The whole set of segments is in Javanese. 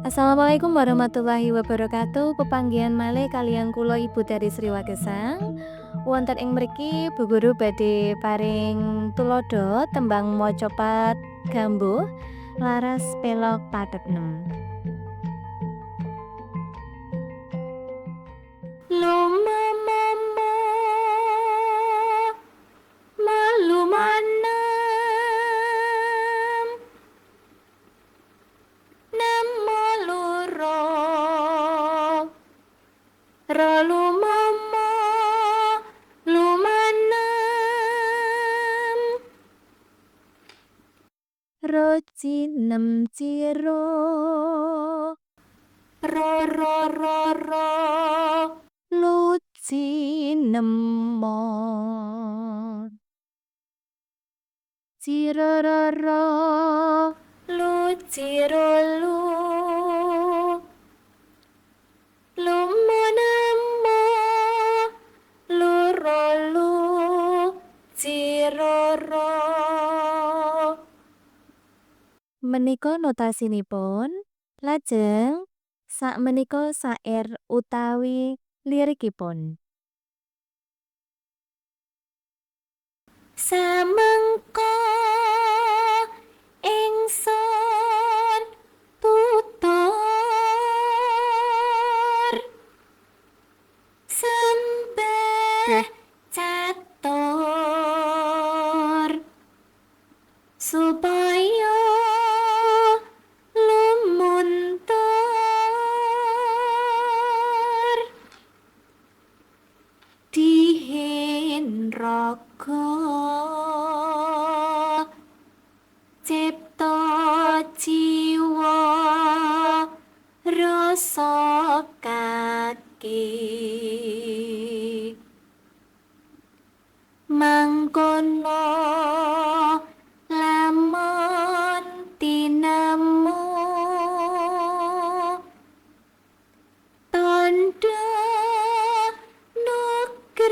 Assalamualaikum warahmatullahi wabarakatuh. Pepanggihan malih kaliyan kula Ibu dari Sriwagesang. Wonten ing mriki Bu Guru badhe paring tuladha tembang macapat gambuh laras pelog pathet nem. Lumamama malumanam namo loro rolumama lumanam roji nem ciro ro ro ro ro luci nemo ciro ro ro luci ro lu lumanamo lu ro lu ciro ro. Menika notasinipun. Lajeng sakmenika sair utawi lirikipun. Samengko ingsun tutur sembah catur supaya lumuntur dihen raga cipta jiwa rasa kaki mangkono lamun tinemu tandha nugrahaning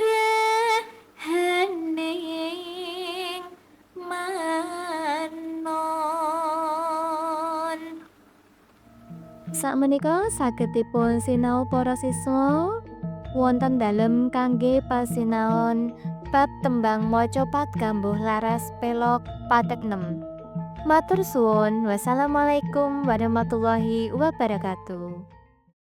manon. Sakmenika saged dipun sinau para siswa wonten dalem kangge pasinaon bab tembang macapat gambuh laras pelog pathet nem. Matur suwun. Wassalamualaikum warahmatullahi wabarakatuh.